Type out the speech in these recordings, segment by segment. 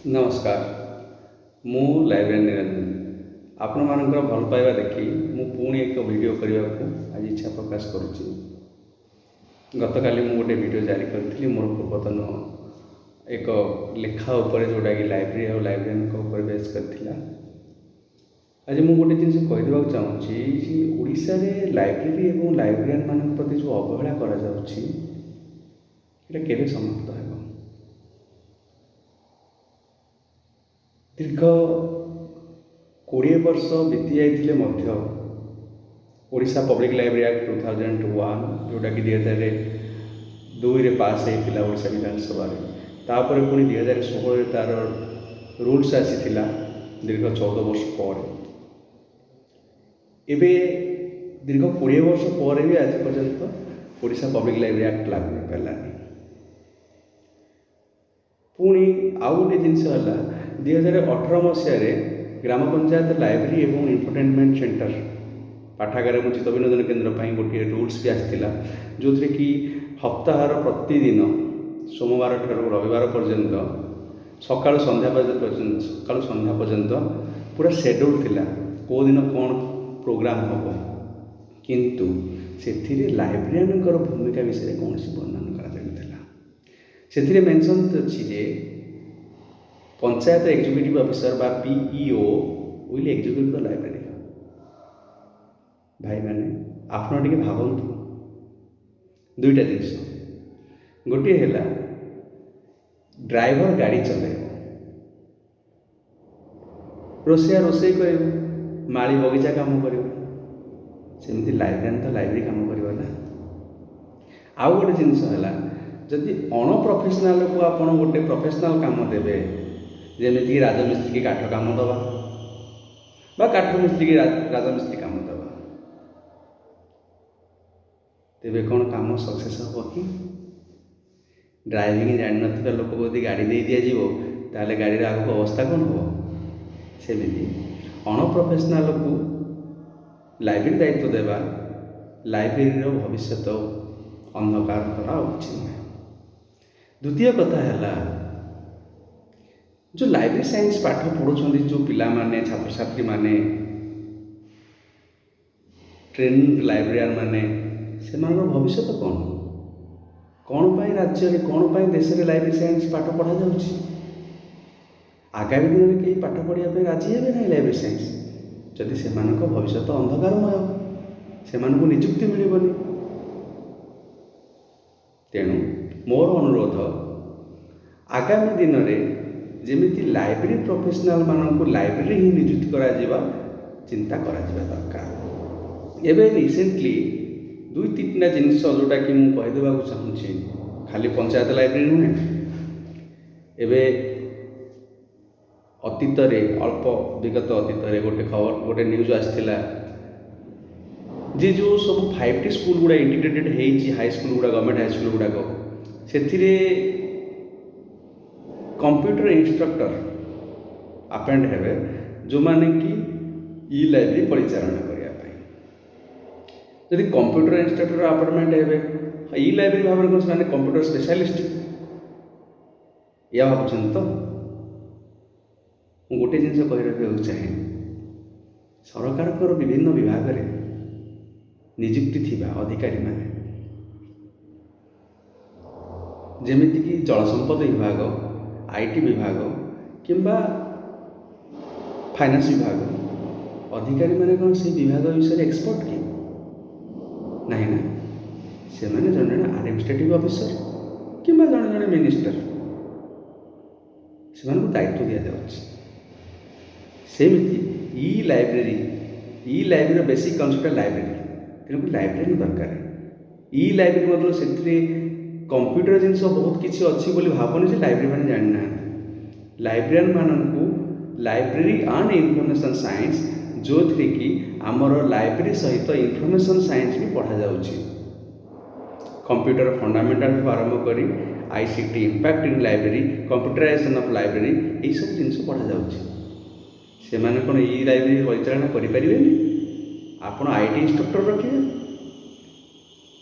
ନମସ୍କାର, ମୁଁ ଲାଇବ୍ରେରିଆନ୍ ନିରଞ୍ଜନ। ଆପଣମାନଙ୍କର ଭଲ ପାଇବା ଦେଖି ମୁଁ ପୁଣି ଏକ ଭିଡ଼ିଓ କରିବାକୁ ଆଜି ଇଚ୍ଛା ପ୍ରକାଶ କରୁଛି। ଗତକାଲି ମୁଁ ଗୋଟେ ଭିଡ଼ିଓ ଜାରି କରିଥିଲି ମୋର ପୂର୍ବତନ ଏକ ଲେଖା ଉପରେ, ଯେଉଁଟାକି ଲାଇବ୍ରେରୀ ଆଉ ଲାଇବ୍ରେରିଆନଙ୍କ ଉପରେ ବେସ୍ କରିଥିଲା। ଆଜି ମୁଁ ଗୋଟେ ଜିନିଷ କହିଦେବାକୁ ଚାହୁଁଛି ଯେ ଓଡ଼ିଶାରେ ଲାଇବ୍ରେରୀ ଏବଂ ଲାଇବ୍ରେରିଆନମାନଙ୍କ ପ୍ରତି ଯେଉଁ ଅବହେଳା କରାଯାଉଛି, ଏଇଟା କେବେ ସମାପ୍ତ ହେବ? ଦୀର୍ଘ 20 ବର୍ଷ ବିତି ଯାଇଥିଲେ ମଧ୍ୟ ଓଡ଼ିଶା ପବ୍ଲିକ୍ ଲାଇବ୍ରେରୀ ଆକ୍ଟ 2001, ଯେଉଁଟାକି 2002ରେ ପାସ୍ ହେଇଥିଲା ଓଡ଼ିଶା ବିଧାନସଭାରେ, ତାପରେ ପୁଣି 2016ରେ ତା'ର ରୁଲ୍ସ ଆସିଥିଲା ଦୀର୍ଘ 14 ବର୍ଷ ପରେ। ଏବେ ଦୀର୍ଘ 20 ବର୍ଷ ପରେ ବି ଆଜି ପର୍ଯ୍ୟନ୍ତ ଓଡ଼ିଶା ପବ୍ଲିକ୍ ଲାଇବ୍ରେରୀ ଆକ୍ଟ ଲାଗୁ ହୋଇପାରିଲାନି। ପୁଣି ଆଉ ଗୋଟେ ଜିନିଷ ହେଲା, 2018 ମସିହାରେ ଗ୍ରାମ ପଞ୍ଚାୟତ ଲାଇବ୍ରେରୀ ଏବଂ ଇନଫୋଟେନମେଣ୍ଟ ସେଣ୍ଟର, ପାଠାଗାର ଏବଂ ଚିତ୍ତ ବିନୋଦନ କେନ୍ଦ୍ର ପାଇଁ ଗୋଟିଏ ରୁଲ୍ସ ବି ଆସିଥିଲା, ଯେଉଁଥିରେ କି ସପ୍ତାହର ପ୍ରତିଦିନ ସୋମବାର ଠାରୁ ରବିବାର ପର୍ଯ୍ୟନ୍ତ ସକାଳୁ ସନ୍ଧ୍ୟା ପର୍ଯ୍ୟନ୍ତ ପୁରା ସେଡ୍ୟୁଲ୍ ଥିଲା, କେଉଁ ଦିନ କ'ଣ ପ୍ରୋଗ୍ରାମ୍ ହେବ। କିନ୍ତୁ ସେଥିରେ ଲାଇବ୍ରେରିଆନଙ୍କର ଭୂମିକା ବିଷୟରେ କୌଣସି ବର୍ଣ୍ଣନା କରାଯାଇନଥିଲା। ସେଥିରେ ମେନସନ୍ ଅଛି ଯେ ପଞ୍ଚାୟତ ଏକ୍ଜିକ୍ୟୁଟିଭ୍ ଅଫିସର ବା PEO will execute the library. ଭାଇମାନେ, ଆପଣ ଟିକେ ଭାବନ୍ତୁ ଦୁଇଟା ଜିନିଷ। ଗୋଟିଏ ହେଲା, ଡ୍ରାଇଭର ଗାଡ଼ି ଚଲେଇବ, ରୋଷେଇଆ ରୋଷେଇ କରିବ, ମାଳି ବଗିଚା କାମ କରିବ, ସେମିତି ଲାଇବ୍ରେରିଆନ୍ ତ ଲାଇବ୍ରେରୀ କାମ କରିବ ନା। ଆଉ ଗୋଟେ ଜିନିଷ ହେଲା, ଯଦି ଅଣପ୍ରଫେସନାଲକୁ ଆପଣ ଗୋଟେ ପ୍ରଫେସନାଲ କାମ ଦେବେ, ଯେମିତିକି ରାଜମିସ୍ତ୍ରୀକି କାଠ କାମ ଦେବା ବା କାଠ ମିସ୍ତ୍ରୀକି ରାଜମିସ୍ତ୍ରୀ କାମ ଦେବା, ତେବେ କ'ଣ କାମ ସକ୍ସେସ୍ ହେବ କି? ଡ୍ରାଇଭିଂ ଜାଣିନଥିବା ଲୋକକୁ ଯଦି ଗାଡ଼ି ଦେଇ ଦିଆଯିବ, ତାହେଲେ ଗାଡ଼ିର ଆଗକୁ ଅବସ୍ଥା କ'ଣ ହେବ? ସେମିତି ଅଣପ୍ରଫେସନାଲକୁ ଲାଇବ୍ରେରୀ ଦାୟିତ୍ୱ ଦେବା ଲାଇବ୍ରେରୀର ଭବିଷ୍ୟତ ଅନ୍ଧକାର କରା ଆଉ କିଛି ନୁହେଁ। ଦ୍ୱିତୀୟ କଥା ହେଲା, ଯେଉଁ ଲାଇବ୍ରେରୀ ସାଇନ୍ସ ପାଠ ପଢ଼ୁଛନ୍ତି ଯେଉଁ ପିଲାମାନେ, ଛାତ୍ରଛାତ୍ରୀମାନେ, ଟ୍ରେଣ୍ଡ ଲାଇବ୍ରେରିଆନ୍ ମାନେ, ସେମାନଙ୍କର ଭବିଷ୍ୟତ କ'ଣ? କ'ଣ ପାଇଁ ରାଜ୍ୟରେ, କ'ଣ ପାଇଁ ଦେଶରେ ଲାଇବ୍ରେରୀ ସାଇନ୍ସ ପାଠ ପଢ଼ାଯାଉଛି? ଆଗାମୀ ଦିନରେ କେହି ପାଠ ପଢ଼ିବା ପାଇଁ ରାଜି ହେବେ ନାହିଁ ଲାଇବ୍ରେରୀ ସାଇନ୍ସ, ଯଦି ସେମାନଙ୍କ ଭବିଷ୍ୟତ ଅନ୍ଧକାରମୟ, ସେମାନଙ୍କୁ ନିଯୁକ୍ତି ମିଳିବନି। ତେଣୁ ମୋର ଅନୁରୋଧ, ଆଗାମୀ ଦିନରେ ଯେମିତି ଲାଇବ୍ରେରୀ ପ୍ରଫେସନାଲମାନଙ୍କୁ ଲାଇବ୍ରେରୀ ହିଁ ନିଯୁକ୍ତି କରାଯିବା ଚିନ୍ତା କରାଯିବା ଦରକାର। ଏବେ ରିସେଣ୍ଟଲି ଦୁଇ ତିନିଟା ଜିନିଷ ଯେଉଁଟାକି ମୁଁ କହିଦେବାକୁ ଚାହୁଁଛି। ଖାଲି ପଞ୍ଚାୟତ ଲାଇବ୍ରେରୀ ନୁହେଁ, ଏବେ ଅତୀତରେ, ଅଳ୍ପ ବିଗତ ଅତୀତରେ ଗୋଟେ ଖବର, ଗୋଟେ ନ୍ୟୁଜ୍ ଆସିଥିଲା ଯେ ଯେଉଁ ସବୁ 5ଟି ସ୍କୁଲ ଗୁଡ଼ା ଇଣ୍ଟିଗ୍ରେଟେଡ଼ ହେଇଛି, ହାଇସ୍କୁଲ ଗୁଡ଼ା, ଗଭର୍ଣ୍ଣମେଣ୍ଟ ହାଇସ୍କୁଲ ଗୁଡ଼ାକ, ସେଥିରେ କମ୍ପ୍ୟୁଟର ଇନଷ୍ଟ୍ରକ୍ଟର ଆପଏଣ୍ଟ ହେବେ, ଯେଉଁମାନେ କି ଇ ଲାଇବ୍ରେରୀ ପରିଚାଳନା କରିବା ପାଇଁ। ଯଦି କମ୍ପ୍ୟୁଟର ଇନଷ୍ଟ୍ରକ୍ଟର ଆପଏଣ୍ଟମେଣ୍ଟ ହେବେ ଇ ଲାଇବ୍ରେରୀ ଭାବରେ, କ'ଣ ସେମାନେ କମ୍ପ୍ୟୁଟର ସ୍ପେଶାଲିଷ୍ଟ, ଏଇଆ ଭାବୁଛନ୍ତି ତ? ମୁଁ ଗୋଟେ ଜିନିଷ କହି ରଖିବାକୁ ଚାହେଁ, ସରକାରଙ୍କର ବିଭିନ୍ନ ବିଭାଗରେ ନିଯୁକ୍ତି ଥିବା ଅଧିକାରୀମାନେ, ଯେମିତିକି ଜଳସମ୍ପଦ ବିଭାଗ, IT ବିଭାଗ କିମ୍ବା ଫାଇନାନ୍ସ ବିଭାଗ ଅଧିକାରୀମାନେ, କ'ଣ ସେଇ ବିଭାଗ ବିଷୟରେ ଏକ୍ସପର୍ଟ କି? ନାହିଁ ନା। ସେମାନେ ଜଣେ ଜଣେ ଆଡ଼ମିନିଷ୍ଟ୍ରେଟିଭ୍ ଅଫିସର କିମ୍ବା ଜଣେ ଜଣେ ମିନିଷ୍ଟର, ସେମାନଙ୍କୁ ଦାୟିତ୍ୱ ଦିଆଯାଉଛି। ସେମିତି ଇ ଲାଇବ୍ରେରୀ, ଇ ଲାଇବ୍ରେରୀର ବେସିକ୍ କନସେପ୍ଟ ଲାଇବ୍ରେରୀ, ତେଣୁକରି ଲାଇବ୍ରେରୀ ଦରକାର। ଇ ଲାଇବ୍ରେରୀ ମଧ୍ୟ ସେଥିରେ କମ୍ପ୍ୟୁଟର ଜିନିଷ ବହୁତ କିଛି ଅଛି ବୋଲି ଭାବନି ଯେ ଲାଇବ୍ରେରୀ ମାନେ ଜାଣିନାହାନ୍ତି। ଲାଇବ୍ରେରିଆନ୍ ମାନଙ୍କୁ ଲାଇବ୍ରେରୀ ଆଣ୍ଡ ଇନଫର୍ମେସନ୍ ସାଇନ୍ସ, ଯେଉଁଥିରେ କି ଆମର ଲାଇବ୍ରେରୀ ସହିତ ଇନଫର୍ମେସନ୍ ସାଇନ୍ସ ବି ପଢ଼ାଯାଉଛି, କମ୍ପ୍ୟୁଟର ଫଣ୍ଡାମେଣ୍ଟାଲଠୁ ଆରମ୍ଭ କରି ICT impact in library, computerization of library, ଏଇସବୁ ଜିନିଷ ପଢ଼ାଯାଉଛି। ସେମାନେ କ'ଣ ଇ ଲାଇବ୍ରେରୀ ପରିଚାଳନା କରିପାରିବେନି? ଆପଣ IT instructor ରଖିବେ?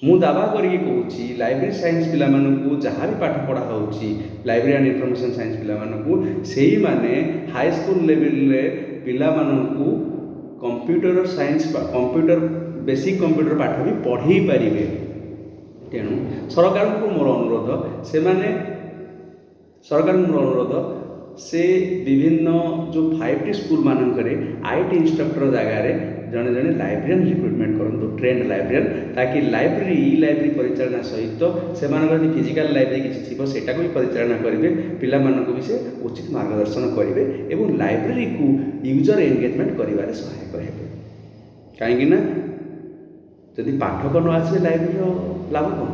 ମୁଁ ଦାବା କରିକି କହୁଛି, ଲାଇବ୍ରେରୀ ସାଇନ୍ସ ପିଲାମାନଙ୍କୁ ଯାହା ବି ପାଠ ପଢ଼ା ହେଉଛି, ଲାଇବ୍ରେରୀ ଆଣ୍ଡ ଇନଫର୍ମେସନ୍ ସାଇନ୍ସ ପିଲାମାନଙ୍କୁ, ସେଇମାନେ ହାଇସ୍କୁଲ ଲେଭେଲରେ ପିଲାମାନଙ୍କୁ computer science, computer basic computer ପାଠ ବି ପଢ଼େଇ ପାରିବେ। ତେଣୁ ସରକାରଙ୍କୁ ମୋର ଅନୁରୋଧ, ସେମାନେ ସରକାରଙ୍କୁ ମୋର ଅନୁରୋଧ, ସେ ବିଭିନ୍ନ ଯେଉଁ 5ଟି ସ୍କୁଲ ମାନଙ୍କରେ IT instructor ଜାଗାରେ ଜଣେ ଜଣେ ଲାଇବ୍ରେରିଆନ୍ ରିକ୍ରୁଟମେଣ୍ଟ କରନ୍ତୁ, ଟ୍ରେଣ୍ଡ ଲାଇବ୍ରେରିଆନ୍, ତାକି ଲାଇବ୍ରେରୀ, ଇ ଲାଇବ୍ରେରୀ ପରିଚାଳନା ସହିତ ସେମାନଙ୍କର ଯଦି ଫିଜିକାଲ ଲାଇବ୍ରେରୀ କିଛି ଥିବ, ସେଇଟାକୁ ବି ପରିଚାଳନା କରିବେ, ପିଲାମାନଙ୍କୁ ବି ସେ ଉଚିତ ମାର୍ଗଦର୍ଶନ କରିବେ ଏବଂ ଲାଇବ୍ରେରୀକୁ ୟୁଜର ଏନଗେଜମେଣ୍ଟ କରିବାରେ ସହାୟକ ହେବେ। କାହିଁକି ନା ଯଦି ପାଠକ ନ ଆସିବେ, ଲାଇବ୍ରେରୀର ଲାଭ କ'ଣ?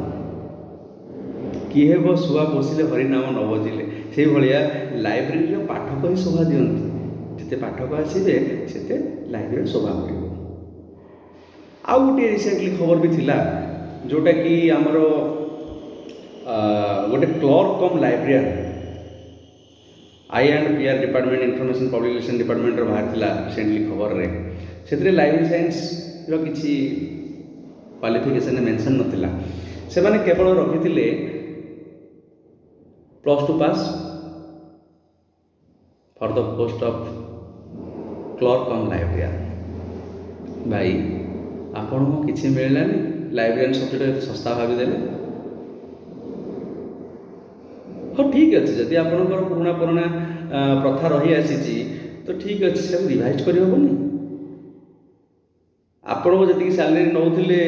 କିଏ ହେବ ଶୁଆ ପୋଷିଲେ ହରିନାମ ନ ଭଜିଲେ? ସେଇଭଳିଆ ଲାଇବ୍ରେରୀର ପାଠକ ହିଁ ଶୋଭା ଦିଅନ୍ତି। ଯେତେ ପାଠକ ଆସିବେ, ସେତେ ଲାଇବ୍ରେରୀର ଶୋଭା ବଢ଼ିବ। ଆଉ ଗୋଟିଏ ରିସେଣ୍ଟଲି ଖବର ବି ଥିଲା, ଯେଉଁଟାକି ଆମର ଗୋଟେ clerk cum librarian, I and PR department, information public relation ଡିପାର୍ଟମେଣ୍ଟର ବାହାରିଥିଲା ରିସେଣ୍ଟଲି ଖବରରେ। ସେଥିରେ ଲାଇବ୍ରେରୀ ସାଇନ୍ସର କିଛି କ୍ୱାଲିଫିକେସନ୍ ମେନସନ୍ ନଥିଲା। ସେମାନେ କେବଳ ରଖିଥିଲେ +2 pass for the post of clerk cum librarian। ଭାଇ, ଆପଣଙ୍କୁ କିଛି ମିଳିଲାନି? ଲାଇବ୍ରେରିଆନ୍ ସବଜେକ୍ଟ ଏତେ ଶସ୍ତା ଭାବିଦେଲେ? ହଉ, ଠିକ୍ ଅଛି, ଯଦି ଆପଣଙ୍କର ପୁରୁଣା ପୁରୁଣା ପ୍ରଥା ରହିଆସିଛି ତ ଠିକ୍ ଅଛି, ସେଟାକୁ ରିଭାଇଜ୍ କରିହେବନି? ଆପଣଙ୍କୁ ଯେତିକି ସାଲେରୀ ନେଉଥିଲେ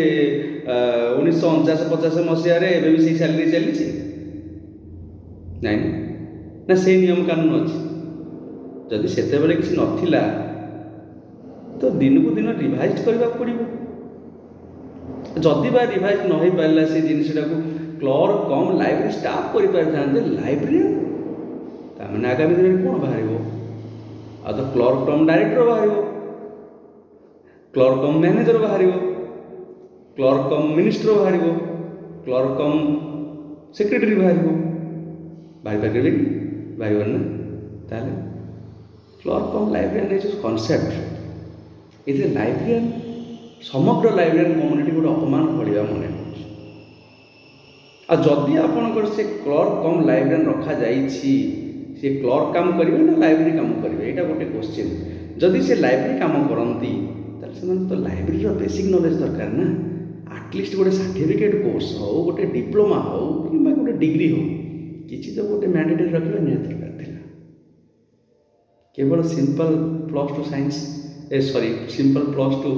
1949-50 ମସିହାରେ, ଏବେ ବି ସେଇ ସାଲେରୀ ଚାଲିଛି? ନାଇଁ ନା, ସେଇ ନିୟମ କାନୁନ ଅଛି। ଯଦି ସେତେବେଳେ କିଛି ନଥିଲା ତ ଦିନକୁ ଦିନ ରିଭାଇଜ୍ କରିବାକୁ ପଡ଼ିବ। ଯଦି ବା ରିଭାଇଜ୍ ନ ହେଇପାରିଲା, ସେ ଜିନିଷଟାକୁ କ୍ଲର୍କ କମ୍ ଲାଇବ୍ରେରୀ ଷ୍ଟାଫ୍ କରିପାରିଥାନ୍ତେ। ଲାଇବ୍ରେରିଆନ୍ ତାମାନେ ଆଗାମୀ ଦିନରେ କ'ଣ ବାହାରିବ? ଆଉ ତ କ୍ଲର୍କ କମ୍ ଡାଇରେକ୍ଟର ବାହାରିବ, କ୍ଲର୍କ କମ୍ ମ୍ୟାନେଜର ବାହାରିବ, କ୍ଲର୍କ କମ୍ ମିନିଷ୍ଟର ବାହାରିବ, କ୍ଲର୍କ କମ୍ ସେକ୍ରେଟାରୀ ବାହାରିବ। ବାହାରି ପାରିବେ କି? ବାହାରିବନି ନା। ତାହେଲେ କ୍ଲର୍କ କମ୍ ଲାଇବ୍ରେରିଆନ୍, ଏ ଯେଉଁ କନସେପ୍ଟ, ଏଥିରେ ଲାଇବ୍ରେରିଆନ୍, ସମଗ୍ର ଲାଇବ୍ରେରିଆନ୍ କମ୍ୟୁନିଟି ଗୋଟେ ଅପମାନ ଭଳିଆ ମନେ ହେଉଛି। ଆଉ ଯଦି ଆପଣଙ୍କର ସେ କ୍ଲର୍କ କମ୍ ଲାଇବ୍ରେରିଆନ୍ ରଖାଯାଇଛି, ସେ କ୍ଲର୍କ କାମ କରିବେ ନା ଲାଇବ୍ରେରୀ କାମ କରିବେ? ଏଇଟା ଗୋଟେ କୋଶ୍ଚିନ୍। ଯଦି ସେ ଲାଇବ୍ରେରୀ କାମ କରନ୍ତି, ତାହେଲେ ସେମାନଙ୍କୁ ତ ଲାଇବ୍ରେରୀର ବେସିକ୍ ନଲେଜ୍ ଦରକାର ନା। ଆଟଲିଷ୍ଟ ଗୋଟେ ସାର୍ଟିଫିକେଟ୍ କୋର୍ସ ହଉ, ଗୋଟେ ଡିପ୍ଲୋମା ହଉ କିମ୍ବା ଗୋଟେ ଡିଗ୍ରୀ ହଉ, କିଛି ତ ଗୋଟେ ମ୍ୟାଣ୍ଡେଟରୀ ରଖିବା ନିହାତି ଦରକାର ଥିଲା। କେବଳ ସିମ୍ପଲ୍ +2 ସାଇନ୍ସ, ଏ ସରି, ସିମ୍ପଲ୍ +2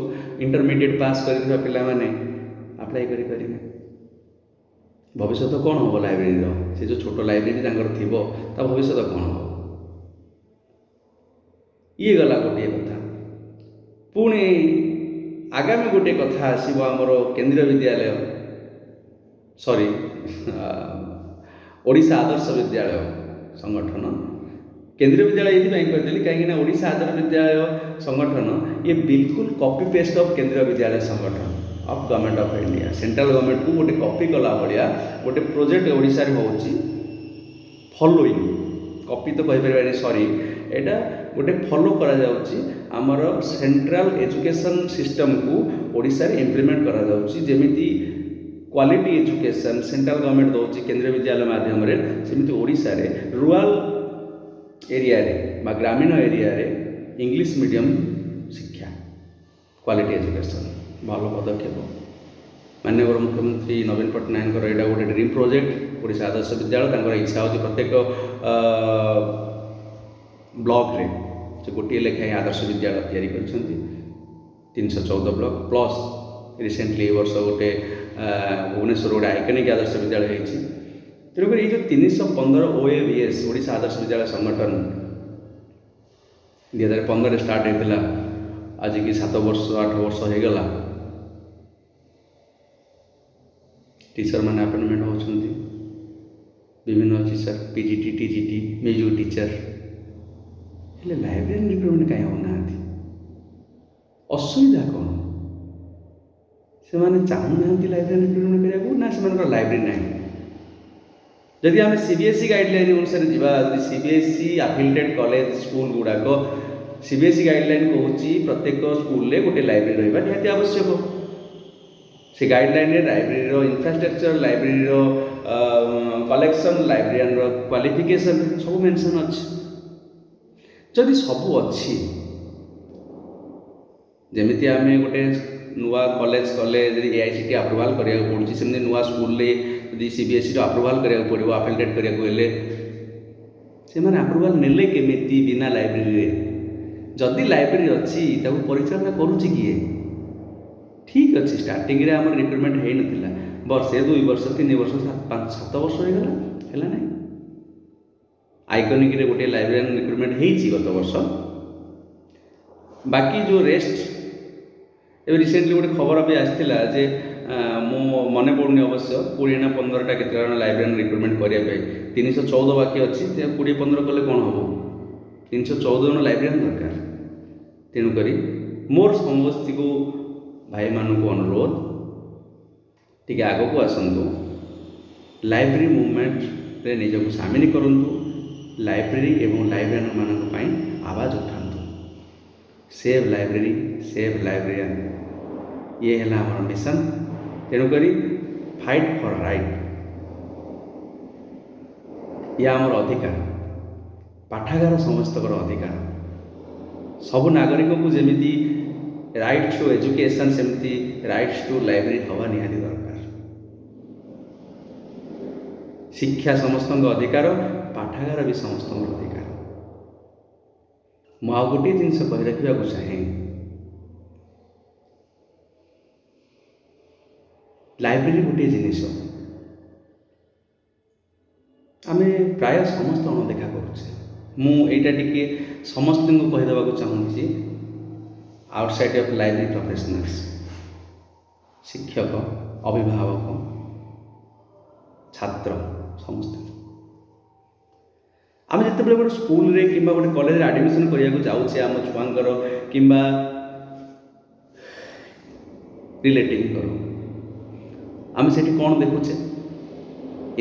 ଇଣ୍ଟରମିଡ଼ିଏଟ୍ ପାସ୍ କରିଥିବା ପିଲାମାନେ ଆପ୍ଲାଏ କରିପାରିବେ? ଭବିଷ୍ୟତ କ'ଣ ହେବ ଲାଇବ୍ରେରୀର? ସେ ଯେଉଁ ଛୋଟ ଲାଇବ୍ରେରୀ ତାଙ୍କର ଥିବ, ତା ଭବିଷ୍ୟତ କ'ଣ ହେବ? ଇଏ ଗଲା ଗୋଟିଏ କଥା। ପୁଣି ଆଗାମୀ ଗୋଟିଏ କଥା ଆସିବ, ଆମର କେନ୍ଦ୍ରୀୟ ବିଦ୍ୟାଳୟ, ସରି, ଓଡ଼ିଶା ଆଦର୍ଶ ବିଦ୍ୟାଳୟ ସଂଗଠନ। କେନ୍ଦ୍ରୀୟ ବିଦ୍ୟାଳୟ ଏଇଥିପାଇଁ କହିଦେଲି, କାହିଁକିନା ଓଡ଼ିଶା ଆଦର୍ଶ ବିଦ୍ୟାଳୟ ସଂଗଠନ ଇଏ ବିଲକୁଲ କପି ପେଷ୍ଟ ଅଫ୍ କେନ୍ଦ୍ରୀୟ ବିଦ୍ୟାଳୟ ସଂଗଠନ of government of India. Central ଗଭର୍ଣ୍ଣମେଣ୍ଟକୁ ଗୋଟେ କପି କଲା ଭଳିଆ ଗୋଟେ ପ୍ରୋଜେକ୍ଟ ଓଡ଼ିଶାରେ ହେଉଛି। ଫଲୋଇଂ, କପି ତ କହିପାରିବାନି, ସରି, ଏଇଟା ଗୋଟେ ଫଲୋ କରାଯାଉଛି। ଆମର ସେଣ୍ଟ୍ରାଲ ଏଜୁକେସନ୍ ସିଷ୍ଟମକୁ ଓଡ଼ିଶାରେ ଇମ୍ପ୍ଲିମେଣ୍ଟ କରାଯାଉଛି। ଯେମିତି କ୍ୱାଲିଟି ଏଜୁକେସନ୍ ସେଣ୍ଟ୍ରାଲ ଗଭର୍ଣ୍ଣମେଣ୍ଟ ଦେଉଛି କେନ୍ଦ୍ରୀୟ ବିଦ୍ୟାଳୟ ମାଧ୍ୟମରେ, ସେମିତି ଓଡ଼ିଶାରେ ରୁରାଲ ଏରିଆରେ ବା ଗ୍ରାମୀଣ ଏରିଆରେ ଇଂଲିଶ ମିଡ଼ିୟମ ଶିକ୍ଷା, କ୍ୱାଲିଟି ଏଜୁକେସନ୍, ଭଲ ପଦକ୍ଷେପ। ମାନ୍ୟବର ମୁଖ୍ୟମନ୍ତ୍ରୀ ନବୀନ ପଟ୍ଟନାୟକଙ୍କର ଏଇଟା ଗୋଟେ ଡ୍ରିମ୍ ପ୍ରୋଜେକ୍ଟ, ଓଡ଼ିଶା ଆଦର୍ଶ ବିଦ୍ୟାଳୟ। ତାଙ୍କର ଇଚ୍ଛା ହେଉଛି ପ୍ରତ୍ୟେକ ବ୍ଲକରେ ସେ ଗୋଟିଏ ଲେଖାଏଁ ଆଦର୍ଶ ବିଦ୍ୟାଳୟ ତିଆରି କରିଛନ୍ତି, 314 ବ୍ଲକ। ପ୍ଲସ୍ ରିସେଣ୍ଟଲି ଏ ବର୍ଷ ଗୋଟେ ଭୁବନେଶ୍ୱର ଗୋଟେ ଆଇକନିକ୍ ଆଦର୍ଶ ବିଦ୍ୟାଳୟ ହେଇଛି। ତେଣୁକରି ଏଇ ଯେଉଁ 315 ଓଏଭିଏସ୍, ଓଡ଼ିଶା ଆଦର୍ଶ ବିଦ୍ୟାଳୟ ସଂଗଠନ, 2015ରେ ଷ୍ଟାର୍ଟ ହେଇଥିଲା, ଆଜିକି 7 ବର୍ଷ 8 ବର୍ଷ ହେଇଗଲା। ଟିଚର ମାନେ ଆପଏଣ୍ଟମେଣ୍ଟ ହେଉଛନ୍ତି, ବିଭିନ୍ନ teacher, PGT, TGT, music teacher, ହେଲେ ଲାଇବ୍ରେରୀ ରିକ୍ରୁଟମେଣ୍ଟ କାହିଁ ହେଉନାହାନ୍ତି? ଅସୁବିଧା କ'ଣ? ସେମାନେ ଚାହୁଁନାହାନ୍ତି ଲାଇବ୍ରେରୀ ରିକ୍ରୁଟମେଣ୍ଟ କରିବାକୁ ନା ସେମାନଙ୍କର ଲାଇବ୍ରେରୀ ନାହିଁ? ଯଦି ଆମେ ସିବିଏସ୍ଇ ଗାଇଡ଼ଲାଇନ୍ ଅନୁସାରେ ଯିବା, ଯଦି ସିବିଏସ୍ଇ ଆଫିଲିଏଟେଡ୍ କଲେଜ ସ୍କୁଲ ଗୁଡ଼ାକ, ସିବିଏସ୍ଇ ଗାଇଡ଼ଲାଇନ୍ କହୁଛି ପ୍ରତ୍ୟେକ ସ୍କୁଲରେ ଗୋଟେ ଲାଇବ୍ରେରୀ ରହିବା ନିହାତି ଆବଶ୍ୟକ। ସେ ଗାଇଡ଼ଲାଇନ୍ରେ ଲାଇବ୍ରେରୀର ଇନଫ୍ରାଷ୍ଟ୍ରକ୍ଚର, ଲାଇବ୍ରେରୀର କଲେକ୍ସନ୍, ଲାଇବ୍ରେରିଆନର କ୍ୱାଲିଫିକେସନ୍ ସବୁ ମେନସନ୍ ଅଛି। ଯଦି ସବୁ ଅଛି, ଯେମିତି ଆମେ ଗୋଟେ ନୂଆ କଲେଜ କଲେ ଯଦି AICTE approval କରିବାକୁ ପଡ଼ୁଛି, ସେମିତି ନୂଆ ସ୍କୁଲରେ ଯଦି CBSEର ଆପ୍ରୁଭାଲ୍ କରିବାକୁ ପଡ଼ିବ, ଆଫିଲିଏଟ୍ କରିବାକୁ ହେଲେ, ସେମାନେ ଆପ୍ରୁଭାଲ୍ ନେଲେ କେମିତି ବିନା ଲାଇବ୍ରେରୀରେ? ଯଦି ଲାଇବ୍ରେରୀ ଅଛି, ତାକୁ ପରିଚାଳନା କରୁଛି କିଏ? ଠିକ୍ ଅଛି, ଷ୍ଟାର୍ଟିଂରେ ଆମର ରିକ୍ରୁଟମେଣ୍ଟ ହେଇନଥିଲା, ବର୍ଷେ, 2 ବର୍ଷ, 3 ବର୍ଷ, 5, 7 ବର୍ଷ ହେଇଗଲା, ହେଲା ନାହିଁ। ଆଇକନିକରେ ଗୋଟିଏ ଲାଇବ୍ରେରିଆନ୍ ରିକ୍ରୁଟମେଣ୍ଟ ହେଇଛି ଗତ ବର୍ଷ। ବାକି ଯେଉଁ ରେଷ୍ଟ, ଏବେ ରିସେଣ୍ଟଲି ଗୋଟେ ଖବର ବି ଆସିଥିଲା ଯେ, ମୁଁ ମନେ ପଡ଼ୁନି ଅବଶ୍ୟ, 20 ନା 15ଟା କେତେ ଜଣ ଲାଇବ୍ରେରିଆନ୍ ରିକ୍ରୁଟମେଣ୍ଟ କରିବା ପାଇଁ। 314 ବାକି ଅଛି। 20, 15 କଲେ କ'ଣ ହେବ? 314 ଜଣ ଲାଇବ୍ରେରିଆନ୍ ଦରକାର। ତେଣୁକରି ମୋର ସମସ୍ତଙ୍କୁ ଭାଇମାନଙ୍କୁ ଅନୁରୋଧ, ଟିକେ ଆଗକୁ ଆସନ୍ତୁ, ଲାଇବ୍ରେରୀ ମୁଭମେଣ୍ଟରେ ନିଜକୁ ସାମିଲ କରନ୍ତୁ, ଲାଇବ୍ରେରୀ ଏବଂ ଲାଇବ୍ରେରିଆନମାନଙ୍କ ପାଇଁ ଆବାଜ ଉଠାନ୍ତୁ। Save library, save librarian, ଇଏ ହେଲା ଆମର ମିଶନ। ତେଣୁକରି ଫାଇଟ୍ ଫର୍ ରାଇଟ୍, ଇଏ ଆମର ଅଧିକାର। ପାଠାଗାର ସମସ୍ତଙ୍କର ଅଧିକାର। ସବୁ ନାଗରିକଙ୍କୁ ଯେମିତି ରାଇଟ୍ ଟୁ ଏଜୁକେସନ୍, ସେମିତି ରାଇଟ୍ସ ଟୁ ଲାଇବ୍ରେରୀ ହେବା ନିହାତି ଦରକାର। ଶିକ୍ଷା ସମସ୍ତଙ୍କ ଅଧିକାର, ପାଠାଗାର ବି ସମସ୍ତଙ୍କର ଅଧିକାର। ମୁଁ ଆଉ ଗୋଟିଏ ଜିନିଷ କହି ରଖିବାକୁ ଚାହେଁ। ଲାଇବ୍ରେରୀ ଗୋଟିଏ ଜିନିଷ ଆମେ ପ୍ରାୟ ସମସ୍ତେ ଅଣଦେଖା କରୁଛେ। ମୁଁ ଏଇଟା ଟିକେ ସମସ୍ତଙ୍କୁ କହିଦେବାକୁ ଚାହୁଁଛି, ଆଉଟସାଇଡ଼୍ ଅଫ୍ ଲାଇବ୍ରେରୀ ପ୍ରଫେସନାଲ୍ସ, ଶିକ୍ଷକ, ଅଭିଭାବକ, ଛାତ୍ର, ସମସ୍ତେ। ଆମେ ଯେତେବେଳେ ଗୋଟେ ସ୍କୁଲରେ କିମ୍ବା ଗୋଟେ କଲେଜରେ ଆଡ଼ମିସନ୍ କରିବାକୁ ଯାଉଛେ ଆମ ଛୁଆଙ୍କର କିମ୍ବା ରିଲେଟିଭଙ୍କର, ଆମେ ସେଠି କ'ଣ ଦେଖୁଛେ?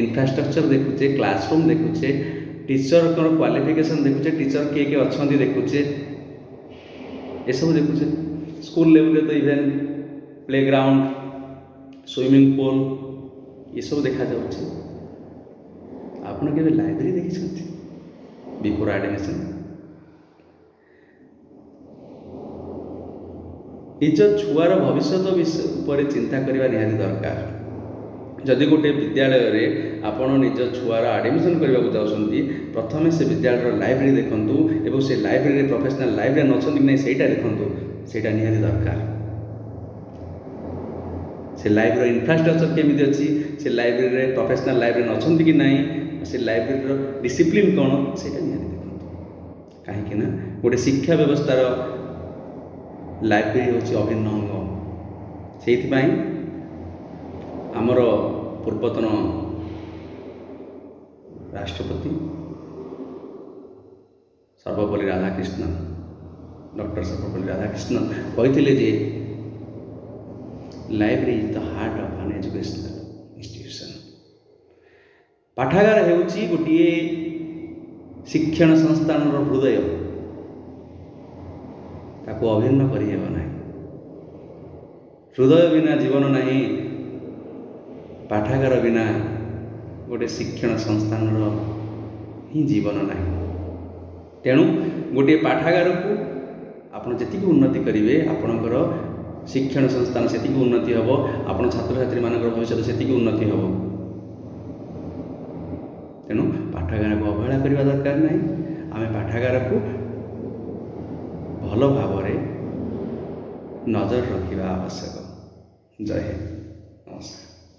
ଇନଫ୍ରାଷ୍ଟ୍ରକ୍ଚର ଦେଖୁଛେ, କ୍ଲାସରୁମ୍ ଦେଖୁଛେ, ଟିଚରଙ୍କର କ୍ୱାଲିଫିକେସନ୍ ଦେଖୁଛେ, ଟିଚର କିଏ କିଏ ଅଛନ୍ତି ଦେଖୁଛେ, ଏସବୁ ଦେଖୁଛେ। ସ୍କୁଲ ଲେଭେଲରେ ତ ଇଭେନ୍ ପ୍ଲେଗ୍ରାଉଣ୍ଡ, ସୁଇମିଂ ପୁଲ୍ ଏସବୁ ଦେଖାଯାଉଛି। ଆପଣ କେବେ ଲାଇବ୍ରେରୀ ଦେଖିଛନ୍ତି ବିଫୋର୍ ଆଡ଼ମିସନ୍? ନିଜ ଛୁଆର ଭବିଷ୍ୟତ ବିଷୟ ଉପରେ ଚିନ୍ତା କରିବା ନିହାତି ଦରକାର। ଯଦି ଗୋଟେ ବିଦ୍ୟାଳୟରେ ଆପଣ ନିଜ ଛୁଆର ଆଡ଼ମିସନ୍ କରିବାକୁ ଯାଉଛନ୍ତି, ପ୍ରଥମେ ସେ ବିଦ୍ୟାଳୟର ଲାଇବ୍ରେରୀ ଦେଖନ୍ତୁ ଏବଂ ସେ ଲାଇବ୍ରେରୀରେ ପ୍ରଫେସନାଲ୍ ଲାଇବ୍ରେରିଆନ୍ ଅଛନ୍ତି କି ନାହିଁ, ସେଇଟା ଦେଖନ୍ତୁ। ସେଇଟା ନିହାତି ଦରକାର। ସେ ଲାଇବ୍ରେରୀର ଇନଫ୍ରାଷ୍ଟ୍ରକ୍ଚର କେମିତି ଅଛି, ସେ ଲାଇବ୍ରେରୀରେ ପ୍ରଫେସନାଲ୍ ଲାଇବ୍ରେରିଆନ୍ ଅଛନ୍ତି କି ନାହିଁ, ସେ ଲାଇବ୍ରେରୀର ଡିସିପ୍ଲିନ୍ କ'ଣ, ସେଇଟା ନିହାତି ଦେଖନ୍ତୁ। କାହିଁକି ନା ଗୋଟେ ଶିକ୍ଷା ବ୍ୟବସ୍ଥାର ଲାଇବ୍ରେରୀ ହେଉଛି ଅଭିନ୍ନ ଅଙ୍ଗ। ସେଇଥିପାଇଁ ଆମର ପୂର୍ବତନ ରାଷ୍ଟ୍ରପତି ସର୍ବପଲ୍ଲୀ ରାଧାକୃଷ୍ଣନ, ଡକ୍ଟର ସର୍ବପଲ୍ଲୀ ରାଧାକୃଷ୍ଣନ କହିଥିଲେ ଯେ library is the heart of an educational institution। ପାଠାଗାର ହେଉଛି ଗୋଟିଏ ଶିକ୍ଷଣ ସଂସ୍ଥାନର ହୃଦୟ। ତାକୁ ଅଭିନ୍ନ କରିହେବ ନାହିଁ। ହୃଦୟ ବିନା ଜୀବନ ନାହିଁ, ପାଠାଗାର ବିନା ଗୋଟେ ଶିକ୍ଷଣ ସଂସ୍ଥାନର ହିଁ ଜୀବନ ନାହିଁ। ତେଣୁ ଗୋଟିଏ ପାଠାଗାରକୁ ଆପଣ ଯେତିକି ଉନ୍ନତି କରିବେ, ଆପଣଙ୍କର ଶିକ୍ଷଣ ସଂସ୍ଥାନ ସେତିକି ଉନ୍ନତି ହେବ, ଆପଣ ଛାତ୍ରଛାତ୍ରୀମାନଙ୍କର ଭବିଷ୍ୟତ ସେତିକି ଉନ୍ନତି ହେବ। ତେଣୁ ପାଠାଗାରକୁ ଅବହେଳା କରିବା ଦରକାର ନାହିଁ। ଆମେ ପାଠାଗାରକୁ ଭଲ ଭାବରେ ନଜର ରଖିବା ଆବଶ୍ୟକ। ଜୟ ହିନ୍ଦ, ନମସ୍କାର।